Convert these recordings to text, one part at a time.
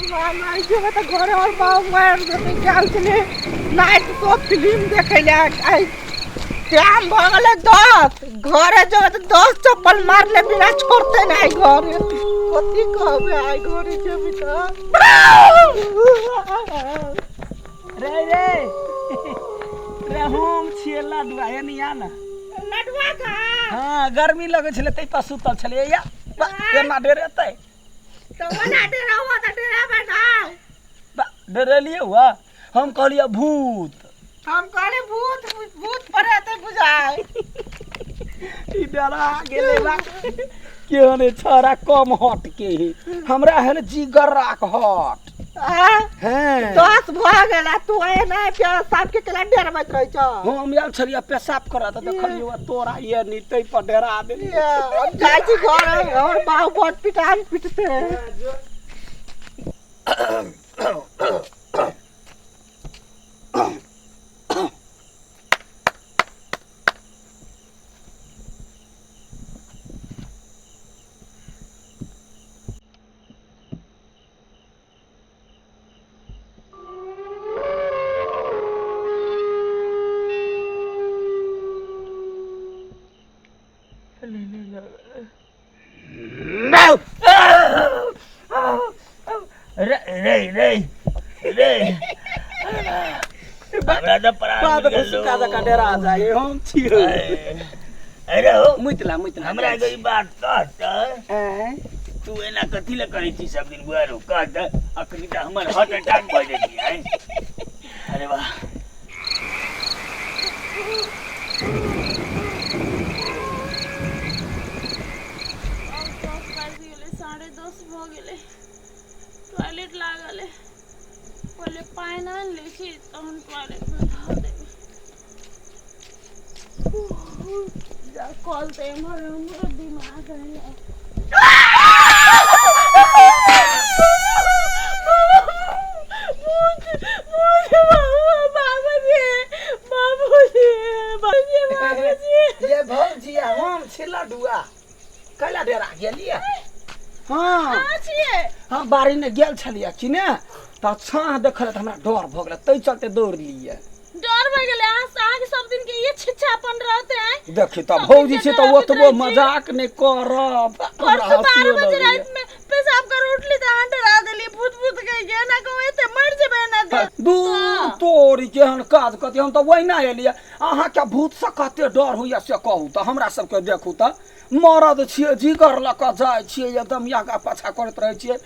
माय जेबै तऽ घरे और बाप मारि देतै। गेल छलियै नाइट शो फिल्म देखै लए, आइ टाइम भऽ गेलै 10। घरे जेबै तऽ 10 चप्पल मारले बिना छोड़तै नहि। आइ घरे कथी कहबै? आइ घरे जेबै तऽ रे रे रे, हम छियै लडुआ, एनी आ ने। लडुआ का? हाँ, गर्मी लगै छलै तै पर सुतल छलियै। या बा, एना डेरेतै तऽ ओना डराबऽ तऽ डराबै नहि। बा, डरेलियै हुआ? हम कहलियै भूत। हम कहले भूत, भूत पड़ेतै बुझाइ। ई डरा गेलै। बा, केहन छौड़ा कम हट के है, हमरा है ने जिगर राख हट। आ हैं 10 भऽ गेल आ तू एना साफ के केला डरबैत रहै छौ। हम आयल छलियै पेशाब करऽ तऽ देखलियै तोरा ये नी, तै पर डरा देलियै। हम जाइ छी घर, हमर बाबू बड पिटान पिटते। रे रे रे रे, हमरा तऽ प्राण बाद गेलो। भुसका जकाँ डरा जाइ। हम छियै। अरे हो। मुतला मुतला। हमरा एगो ई बात कह तऽ। आँय? तू एना कथी लए करै छी सब दिन बुआरो? कह तऽ, अखनी तऽ हमर हार्ट अटैक भऽ जेती। आँय, अरे वाह। आब 10 बाजि गेलै, 10:30 भऽ गेलै, टॉयलेट लागल अइ। पहिले पानि आनि लै छी, तहन टॉयलेटमे धऽ देबै। जा कल तऽ एम्हर हमरो दिमाग है ने। बाबूजी, बाबूजी, बाबूजी। ये भौजी, हम छी लडुआ। कैला डेरा गेलियै? हाँ। कहाँ छियै? हम बाड़ी में गेल छलियै कि ने, तऽ छाँह देखल तऽ हमरा डर भऽ गेलै, ताहि चलते दौड़ लियै। डर भऽ गेलै अहाँ? अहाँके सब दिन के ये छिछापन रहते हैं। देखी तऽ सब भौजी दिन छै के तऽ डराबैत ओतबो रहै छी। मजाक नहि करब, हमरा परसू हँसियो 12 बजे लगैया। राति में पेशाब कर उठली तऽ अहाँ डरा देली, भूत भूत कहि के। एना कहू, एते मरि जेबै एना दे। दूर तोरी, केहन काज कथी! हम तऽ ओहिना एलियै। अहाँके भूतसँ कते डर होइया से कहू तऽ। हमरा सबके देखू तऽ, मरद छियै, जिगर लऽ कऽ जाइ छियै, एकदम आगाँ पाछाँ करैत रहै छियै,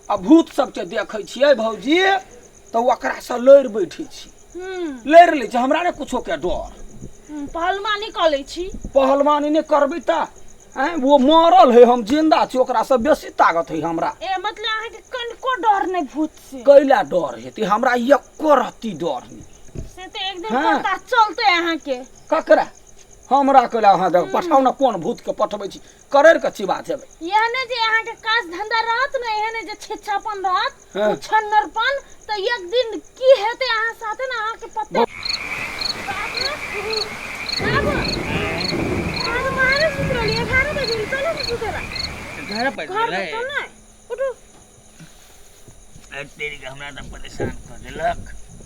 आ भूत सबके देखै छियै भौजी तऽ ओकरासँ लड़ि बैठै छी। लड़ि लै छी, हमरा नहि कुछो के डर। पहलवानी कऽ लै छी। पहलवानी नहि करबै तऽ आँय? वो मरल है, हम जिंदा छी, ओकरासँ बेसी ताकत है हमरा। ए मतलब अहाँके कनिको डर नहि भूत से? कैला डर हेतै हमरा? एको रत्ती डर नहि। से तऽ एक दिन पता चलतै अहाँके। ककरा? हमरा कैला? अहाँ देख, पठाउ ने, कोन भूत के पठबै छी, करैर के चिबा जेबै। एहने जे अहाँके काज धंधा रहत ने, एहने जे छिछापन रहत, उछन्नरपन, तऽ एक दिन की हेतै अहाँ साथे ने अहाँके पते। बाबू, बाबू, अहाँ तऽ बाहरे सुति रहलियै। 11 बजे गेल, चलू ने सुतै ला। 11 बजे घर गेलै। में चल ने, उठू। अरे तेरी के, हमरा तऽ परेशान कऽ देलक।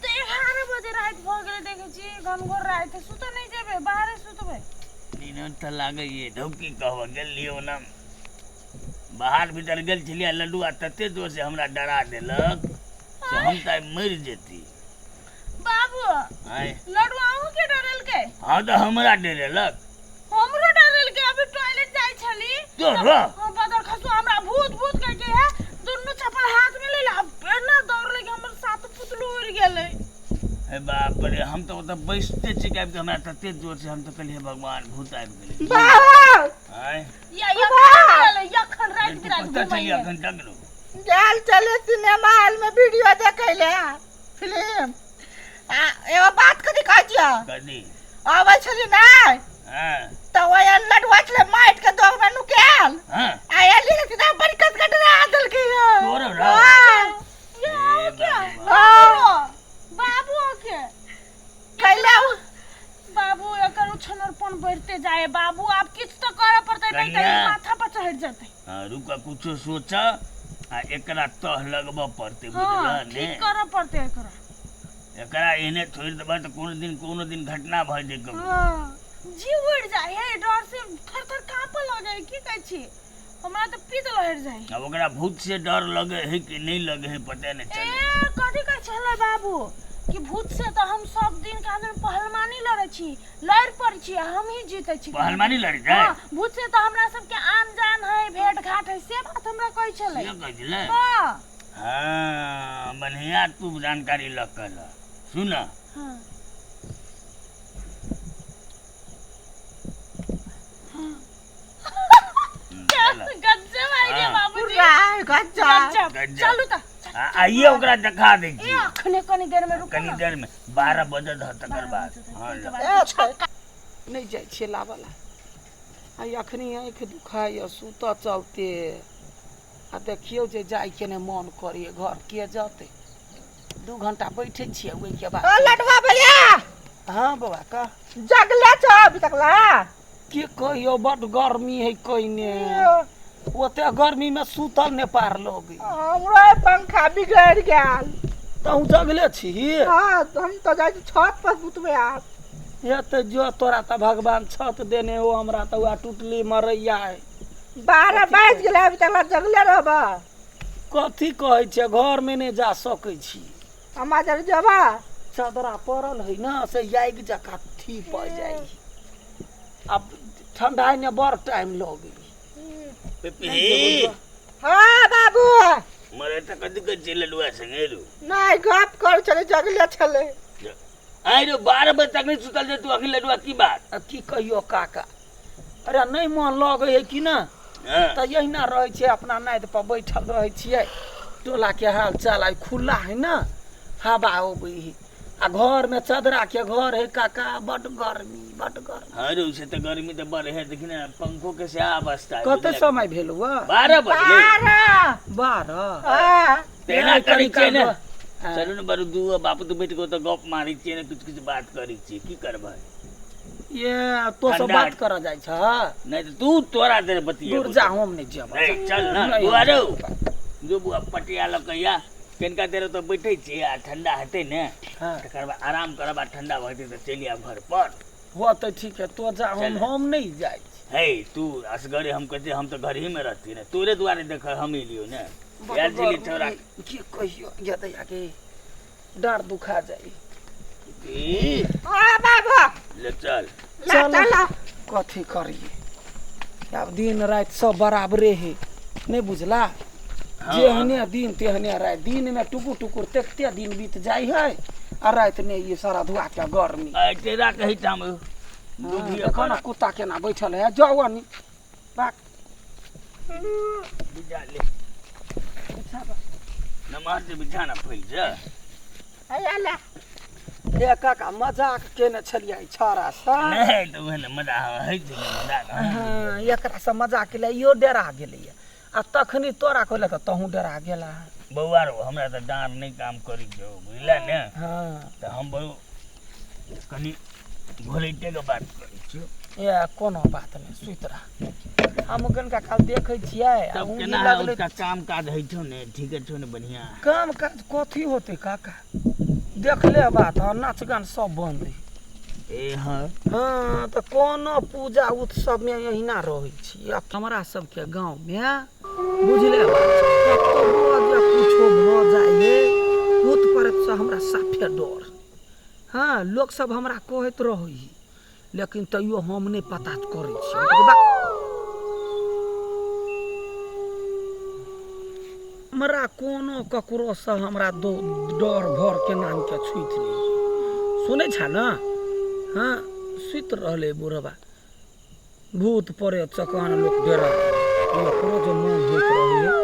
तऽ 11 बजे राति भऽ गेलै, देखै छी घनघोर राति, सुतऽ नहि जेबै? बाहरे सुतबै? नींद तऽ लागैए। धौकी कहबऽ गेलियै, ओना बाहर भीतर गेल छलियै, लड्डुआ तते जोर से हमरा डरा देलक से हम तऽ आइ मरि जेती। बाबू। आँय? लड्डुआ अहूँ के डरेलकै? हाँ तऽ हमरा डरेलक। हमरो डरेलकै। अभी टॉयलेट जाइ छली। तोरो? हम बदर खसु, हमरा भूत भूत कह के है दुनू चप्पल हाथ में ले ला, एना दौड़ले कि हमर सात पुतलू उड़ गेलै। हे बाप रे, हम तऽ ओतऽ बैसते छी कि आबि कऽ हमरा तते जोर से, हम तऽ कहलियै भगवान, भूत आबि गेलै। बाबा। आँय? या यखन गेलै, यखन राति बिराति कतऽ छलियै घुमैये। अखन तक रो? गेल चले सिनेमा हॉल में वीडियो देखै ले फिल्म। आ एगो बात कथी कहै छियौ? कथी? अबै छली नहि हाँ। तऽ ओहि लडुआ छलै माटि के दोग में नुकायल। हाँ। आ एली ने सीधा बड़ी कस के डरा देलकै। तोरो रौ? हाँ। ये हे के भगवान। बाबू के कैला बाबू, एकर उछनरपन बढ़ते जाए। बाबू, आब किछु तऽ करऽ पड़तै, नहीं तऽ ई कन्या। माथा पर चढ़ जेतै। हाँ, रुका, कुछो सोचा। आ एकरा तह लगबऽ पड़तै। हँ, बुझलह ने? ठीक करऽ पड़तै एकरा। एकरा एहने छोड़ि देबै तऽ कोनो दिन घटना भऽ जेतै ककरो। हँ, जीव उड़ि जाइ है डर से, थर थर काँपऽ लगै है। की कहै छी, हमरा तऽ पीत लहरि जाइ है। आब ओकरा भूत से डर लगे है कि नहि लगे है, पता नहि चले। ए, कथी कहै छलै बाबू कि भूत से तऽ हम सब दिन का दिन पहलवानी लड़ै छी, लड़ि पड़ै छी आ हमही जीतै छी। पहलवानी लड़ै छै? हँ, भूत से तऽ हमरा सबके आन जान है, भेंट घाट है, से बात हमरा कहै छलै। से कहै छलै? हँ। हँ, बढ़िया, तू जानकारी लऽ कऽ ल सुन। हँ। गजब आइडिया। हाँ। बाबूजी। पूरा गज्जा। गजब। गजब। चलू तऽ। आइए ओकरा देखा दै ए छी। अखने कनी देर में रुकू। कनी ना। देर में 12 बजे धऽ तकर बाद, हँ, ताहिके ल। बाद। ए, छै। नहि जाइ छियै लाबऽ ला। आ अखनी आँखि दुखाइए, सुतऽ चलते। आ देखियौ जे जाइके नहि मन करैए, घर के जतै? 2 घंटा बैठै छियै, ओहिके ओ बाद। लडुआ भैया। हँ बौआ, कह। जगले छ अभी तक ला? की कहियौ, बड्ड गर्मी है कइने, ओते गर्मीमे सुतल नहि पार लगै। हमरो ई पंखा बिगड़ि गेल। तहूँ जगले छी? हँ, हम तऽ जाइ छी छत पर सुतबै आब। हे तऽ जो, तोरा तऽ भगवान छत देने हो, हमरा तऽ वएह टुटली मरैया है। 12 बाजि गेलै, अभी तक ला जगले रहब? कथी कहै छै, घरमे नहि जा सकै छी। हमरा जर जेबा। चदरा पड़ल है ने, से आगि जकाँ थी पड़ जाइ। आब ठंडा ने बड़ टाइम लगै। पिपही। हँ बाबू। मरे तऽ कथी कहै छियै लडुआ संगे रू? नहि, गप कर छलै, जगले छलै। आइ रो, 12 बजे तक नहि सुतल जे तू अखन लडुआ, की बात? आ की कहियो काका, अरे नहि मन लगै है कि ना। हँ। तऽ एहिना रहै छै, अपना नादि पर बैठल रहै छियै। टोलाके हाल चाल आइ खुला है ने, हवा अबै है। आ घरमे चदरा के घर है काका, बड्ड गर्मी, बड्ड गर्मी। हँ रो, से तऽ गर्मी तऽ बड़ है, देखी ने पंखो के से अवस्था है। कते बुझलियै? समय भेल हुआ? 12 बजलै। 12। 12। हँ। तऽ एना करै छियै ने। हँ। चलू ने बरू, दू बापू तऽ बैठ कऽ ओतऽ गप मारै छियै ने, किछु किछु बात करै छियै, की करबै? ये तो सब ठंडा। बात करऽ जाइ छ? नहि तऽ तू तोरा देर बतियेबो। दूर जा, हम नहि जेब। नहीं, चल ना। नहि। बुआ रो, जो बुआ पटिया लऽ कऽ या कनिका देर ओतऽ बैठै छियै आ ठंडा हेतै ने, हँ। तकर बाद आराम करब आ ठंडा भऽ जेतै तऽ चलि आयब घर पर। हो तऽ ठीक है, तो जा, हम चल। हम नहि जाइ छी। हे तू असगरे, हम कहै छियै, हम तऽ घर ही में रहती ने, तोरे दुआरे देख हम एलियो ने। बड्ड आयल छलियै गर्मी छौड़ा। है, की कहियो, ये दैया के डाँड़ दुखा जाइ। की? हँ बाबू। ले चल। ला। चल। चल। कथी करिए आब, दिन राति सब बराबरे है, नहि बुझला? हँ। जेहने दिन तेहने राति। दिनमे टुकुर टुकुर देखते दिन बीत जाइ है आ राति ने ई सारा धुआ के गर्मी। आइ तेरा कहै ठाम हाँ, दुभिया। देखो ना कुत्ता केना बैठल है, जाउ अनी बाक। बिछा ले, नमहर से बिछा ना, फैल जा। हैया ला। ए काका, मजाक केने छलियै छौड़ा सँ। नहि तऽ उहे ने मजा होइ छै ने, मजाक। हाँ, एकरा से मजाक केलियै, इहो डरा गेलैया आ तखनी तोरा कहले तऽ तहूँ डरा गेला। बौआ रो, हमरा तऽ डाँड़ नहि काम करै छौ, बुझले ने? हँ। तऽ हम बरू कनि घोलैटे के बात करै छियौ। ए कोनो बात नहि, सुति रह। हम कनिका काल देखै छियै आ तब ऊँघी केना है? लगलै। उसका काम काज होइ छौ ने, ठीके छौ ने बढ़िआँ? काम काज कथी होतै काका, देखले बात हँ, नाच गान सब बन्द है। ए हँ। हँ तऽ कोनो पूजा उत्सवमे एहिना रहै छी। आ हमरा सबके गाँवमे बुझले बात कतबो जे कुछो भऽ जाइ है, भूत प्रेतसँ हमरा साफे डर। हँ, लोक सब हमरा कहैत रहै है, लेकिन तैयो हम नहि पता करै छी। हम कहै, बा, हमरा कोनो ककरोसँ हमरा डर भर के नामके छुति नहि। सुनै छ ने? हँ, सुति रहलै बुढ़बा। भूत प्रेत चकान लोक डरा, ओकरो जे मन होइत रहैए।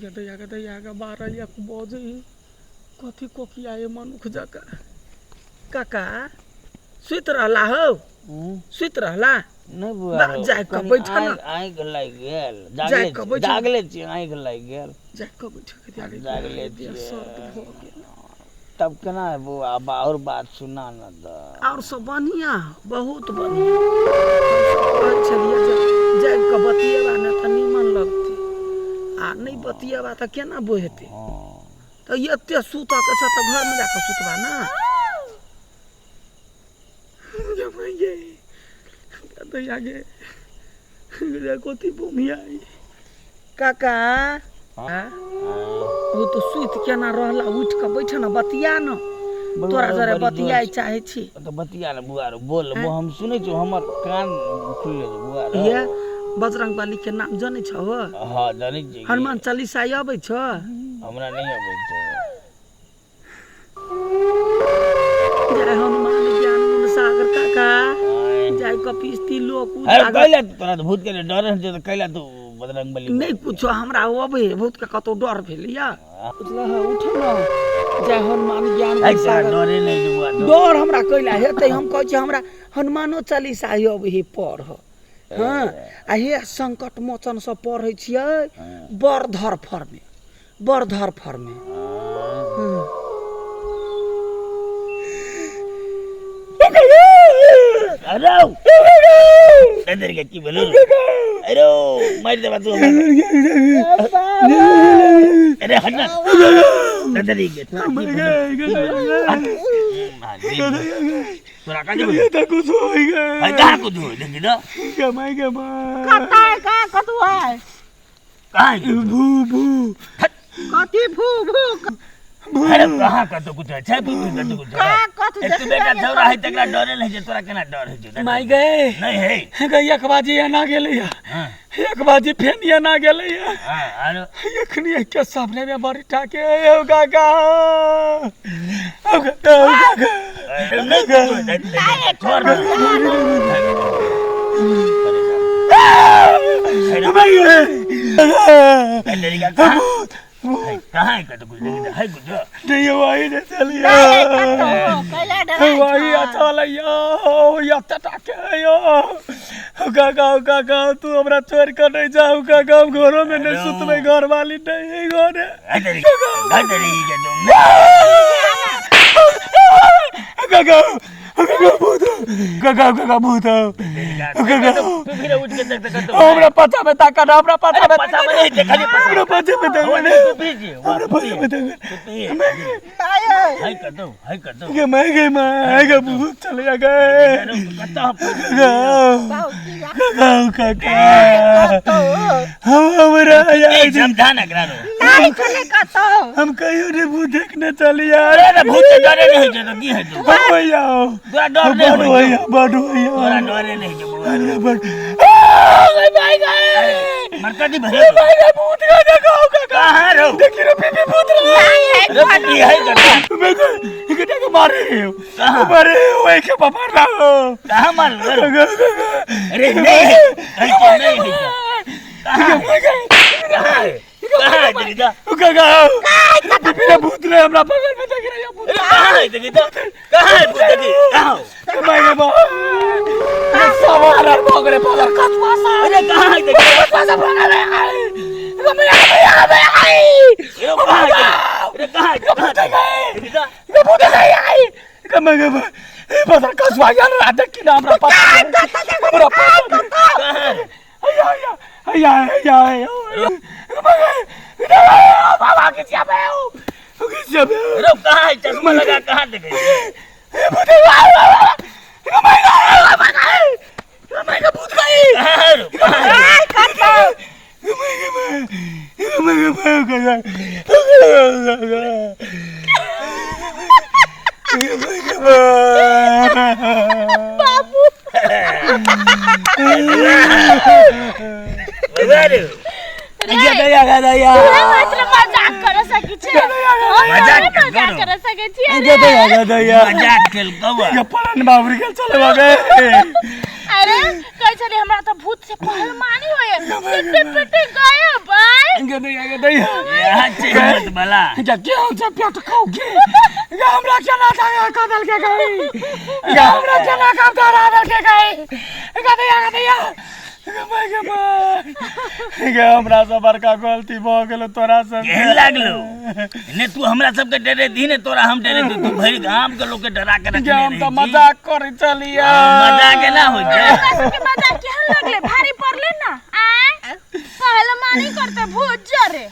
गदैया गदैया के 12 1 बजै है, कथी कोकिया मनुख जकाँ। काका, सुति रहला हौ? सुति रहला? नहि बुआ। बा, जा कऽ बैठ न। आँखि लागि गेल। जा जागले कऽ छी। बैठ। जागले छी, आँखि लागि गेल। जा कऽ बैठ। जागले छियै। सर्द भऽ गेल। तब केना हेबौ? आब आओर बात सुना न तऽ। आओर सब बढ़िआँ, बहुत बढ़िआँ। हमसब कहै छलियै जे जागि कऽ बतियेबा ने तऽ नीमन लगतै, आ नहि बतियेबा तऽ केना बोहेतै? तऽ एते सुतऽके छऽ तऽ घरमे जा कऽ सुतबा ने। गे दैया गे, कथी भूमिया काका? हाँ? ओ तो सुति केना रहला? उठि कऽ बैठ ने, बतिया ने, तोरा जरे बतियाइ चाहै छी। तऽ बतिया ने बुआ रो, बोल। हम सुनै छी, हमर कान खुलले छै बुआ रो। ये बजरंग बली के नाम जनै छहो? हँ, जनै छियै। हनुमान चालीसा अबै छौ? हमरा नहि अबै छै। जय हनुमान ज्ञान गुण सागर काका, जय कपिस्ती लोक अरे उजागर। कैला तोरा तऽ भूत के डर छै तऽ कैला तू बजरंग बली? नहि कुछो, हमरा अबै है, भूत के कतौ डर भेल या? उठल ह, उठ न, जय हनुमान ज्ञान है गुण तोरा सागर। डरे नहि छै बुआ? डर हमरा कैला हेतै? हम कहै छी हमरा हनुमानो चालीसा अबै है पढ़। हँ, आ हे संकट मोचन सब पढ़ै छियै बड़ धरफरमे, बड़ धरफरमे। हँ। अरे इधर के की बोलो? अरे मार देबा तू हमरा। अरे हट ना इधर के, तोरा की भेलो? तोरा का जेबो? तऽ कुछ होइ गए। है कहाँ कुछ होय? देखी ना। गमाई गमा। कतऽ है? कहाँ कतू है? कहाँ है? भू भू। कथी भू भू? अरे कहाँ कतौ कुछ है छै? भू भू कतौ कुछ है? कहाँ कथू? एतबे का छौड़ा है तकरा डरे नहीं छै, तोरा केना डर होइ छै? माय गए। नहीं है। गई एक बाजी एना गेलै, हाँ। एक बाजी फेन एना गेलै। हाँ, आरो? एखनी के सामने में बड़ी टाके यौ काका, औ काका, औ काका। अरे नहीं कुछ होय, नहीं, छोड़ ना। अरे कहाँ है? कहाँ है कतौ कुछ? देखी है कुछ? नहीं, वही ने चलिए। कैला डराइ वही छौ? अच्छा लैया एते टाके यौ काका, औ काका, तू हमरा छोड़ के नहीं जाऊ काका। हम घरों में नहीं सुतबै, घर वाली नहीं है घरे। अरे अरे के तुम काका, काका, भूत काका, काका, भूत काका। फिर उठ के देख कतौ। हमरा पछा में ताकत, हमरा पछा में। पछा में नहीं देखली, पछा। हमरा पछा में ताकत। तू पी जी। हमरा पछा में ताकत। नहीं। है कतौ, है कतौ? गे मैं गे मैं गे, भूत चले गए। कतौ? काका, काका, हम हमरा ए समझा ना करा रो। नहीं चले कतौ। हम कहियो नहीं भूत देखने चली यार। अरे भूत के डरे नहीं होइ छै तऽ की हेतौ? हम भैया तोरा डर नहीं बड़ होइ भैया, छौ? बड़ भैया। तोरा डरे नहीं छै बुआ? बड़ भाई गए। मरकती भरे। भाई गए, भूत गए, देखो काका। कहाँ रो? देखिए रे, पीपी भूत रहे। रे पीपी है कतौ? मैं को के मारे रे। कहाँ? मारे ओए के पकड़ रहा हो। कहाँ मार रो? अरे नहीं है, है नहीं है। कहाँ है? कहाँ है? कहाँ है देखी तो? काका, पीपी रे, भूत रे, हमरा बगल में देख रहा भूत। अरे कहाँ है देखी तो? कहाँ है भूत देखी? कहाँ हो? मैं के बा सवार भगरे पकड़ कछुआ सा। अरे कहाँ है देखी? कछुआ सा भगरे आई मैं आई आई। अरे कहाँ है देखी? अरे कहाँ है? कहाँ है देखी तो? भूत गई आई मैं के बा पकड़ कछुआ यार, रात की ना हमरा पता, हमरा पता। कहाँ है? अया अया अया अया बाबा, किसी पे हो, किसी पे। अरे कहाँ है? चश्मा लगा कहाँ देखे छी? भूत गई। कहाँ है रो? कहाँ है? बाबू। बउआ रो। तोरा मात्र मजाक कर सकै छै, हम मजाक तोरे मजाक करो। कर सकै छी। अरे मजाक केलकौ आ। अरे कहै छलै हमरा तऽ भूत से पहलवानी होय, पिटे पिटे गए बाय। यहाँ छै हिम्मत वाला। हमरा केना कदल के गई, हमरा केना कब धरा दल के गई। गदैया गदैया। गे हमरा से बड़का गलती भऽ गेलो तोरा सब केहन लागलो ने तू हमरा सबके डरे दी ने तोरा हम डरे दी तू भरि गाम के लोग के डरा के रखने गे हम रही तऽ छी। मजाक करै छलियै। हाँ, मजाक ना होइ छै। हमरा सबके मजाक केहन लगले भारी पड़ले ना आय पहलवानी करते भूत जरे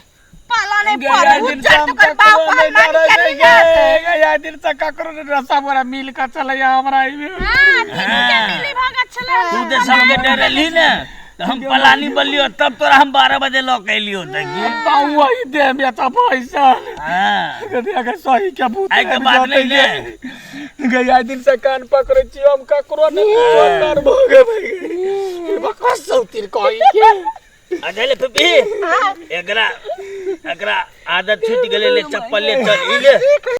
पाला नहीं गे, पड़े आइ दिन से उज्जर हम तो कर ककरो बाप नहि पहलवानी डरै करी छै गे। गे, आइ दिन से ककरो नहि डरै, सब गोरा मिल कऽ चलैया हमरा एहिमे। हां तीनू के मिली भगत छले। तू तऽ सबके डरलही ने तऽ हम पलानी बनलियो तब तोरा हम 12 बजे लऽ के एलियो तऽ की। ताऊ वही देह में तऽ पैसा हाँ यदि अगर सही के भूत आइ के आबि बात जेतै नहि ने। गे। गे आइ दिन से कान पकड़ै छी हम ककरो नहि डर भऽ गेल बकवास सौतिर कही के। अच्छा ले फूफी, एकरा एकरा आदत छूटि गेलै, ले चप्पल ले चल ई ले।